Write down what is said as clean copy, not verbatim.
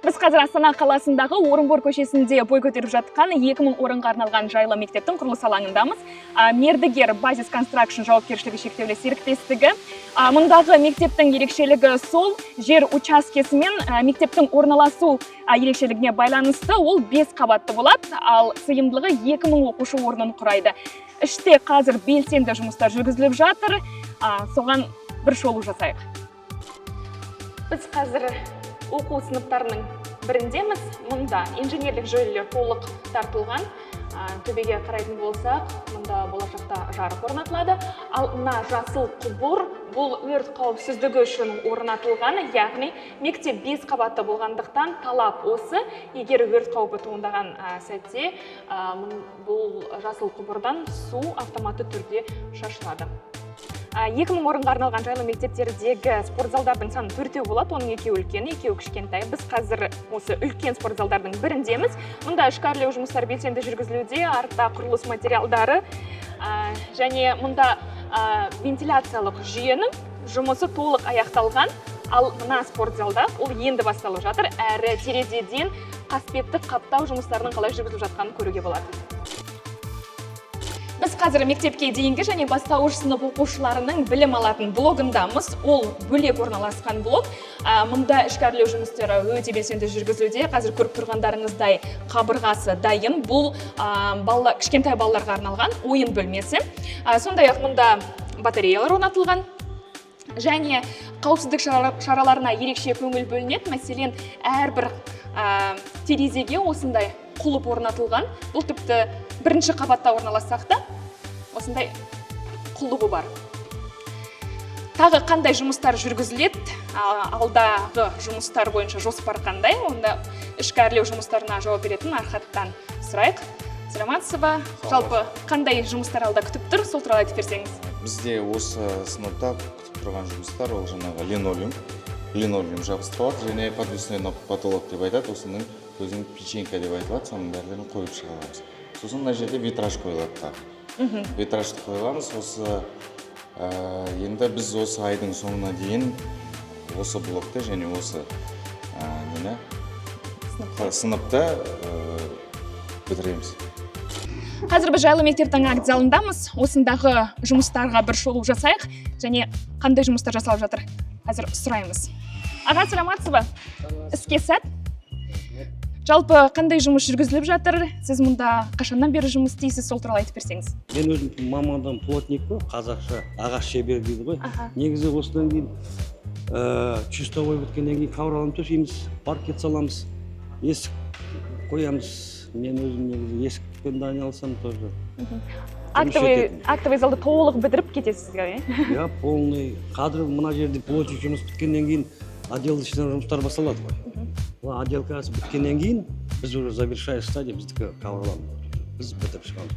Біз қазір Астана қаласындағы Орынбор көшесінде бой көтеріп жатқан 2000 орынға арналған жайлы мектептің құрылыс алаңындамыз. Мердігер Базис Констракшн жауапкершілігі шектеулі серіктестігі. Мұндағы мектептің ерекшелігі сол жер учаскесі мен мектептің орналасу ерекшелігіне байланысты ол 5 қабатты болады, ал сыйымдылығы 2000 оқушы орнын құрайды. Іште қазір белсенді жұмыстар жүргізіліп жатыр. Соған бір шолу жасайық. Біз қазір оқу сыныптарының біріндеміз. Мұнда инженерлік желілер толық тартылған. Төбеге қарайтын болсақ, мұнда болашақта жарық орнатылады. Ал мына жасыл құбыр бұл өрт қауіпсіздігі үшін орнатылған, яғни мектеп 5 қабатты болғандықтан талап осы. Егер өрт қаупі туындаған сәтте бұл жасыл құбырдан су автоматты түрде шашылады. 2000 орынға арналған жайлы мектептердегі спортзалдардың саны төртеу болады. Оның екеуі үлкен, екеуі кішкентай. Біз қазір осы үлкен спортзалдардың біріндеміз. Мұнда ішкі әрлеу жұмыстары белсенді жүргізілуде, артта құрылыс материалдары, және мұнда вентиляциялық жүйенің жұмысы толық аяқталған. Ал мына спортзалда ол енді басталып жатыр, әрі терезеден қасбетті қаптау жұмыстарының қалай жүргізіліп жатқанын көруге болады. Біз қазір мектепке дейінгі және бастауыш сынып оқушыларының білім алатын блогындамыз. Ол бөлек орналасқан блок. Мұнда ішкі әрлеу жұмыстары өте белсенді жүргізілуде. Қазір көріп тұрғандарыңыздай, қабырғасы дайын. Бұл кішкентай балаларға арналған ойын бөлмесі. Сондай-ақ мұнда батареялар орнатылған және қауіпсіздік шараларына ерекше көңіл бөлінеді. Мәселен, әрбір терезеге осындай құлып орнатылған. Бұл тіпті бірінші қабатта орналассақ та, осындай құлыбы бар. Тағы қандай жұмыстар жүргізіледі, алдағы жұмыстар бойынша жоспар қандай, онда ішкі әрлеу жұмыстарына жауап беретін Архаттан сұрайық. Саламатсыз ба? Жалпы қандай жұмыстар алда күтіп тұр, сол туралы айтып берсеңіз. Бізде осы сыныпта күтіп тұрған жұмыстар ол жаңағы линолеум жабыстырылады және подвесной потолок деп айтады, осының өзінің печенка деп айтылады, соның бәрін қойып шыға аламыз. Сосын мына жерде витраж қойылады, тағы витражды қойыламыз. Осы енді біз осы айдың соңына дейін осы блокты және осы нені, сыныпты бітіреміз. Қазір біз жайлы мектептің акт залындамыз. Осындағы жұмыстарға бір шолу жасайық және қандай жұмыстар жасалып жатыр, қазір сұраймыз. Аға, саламатсыз ба? Іске сәт! Жалпы қандай жұмыс жүргізіліп жатыр, сіз мұнда қашаннан бері жұмыс істейсіз, сол туралы айтып берсеңіз. Мен өзім мамандығым плотник қой, қазақша ағаш шебері дейді ғой. Негізі осыдан кейін чистовой біткеннен кейін ковролин төсейміз, паркет саламыз, есік қоямыз. Мен өзім негізі есікпен де айналысамын тоже. Актовый ететін. Актовый залды толық бітіріп кетесіз ғой, иә? Иә, полный. Қазір мына жерде плотник жұмыс біткеннен кейін отделочный жұмыстар басталады ғой. Ол отделкасы біткеннен кейін біз уже завершающая стадия, біздікі ковролан, біз бітіріп шығамыз.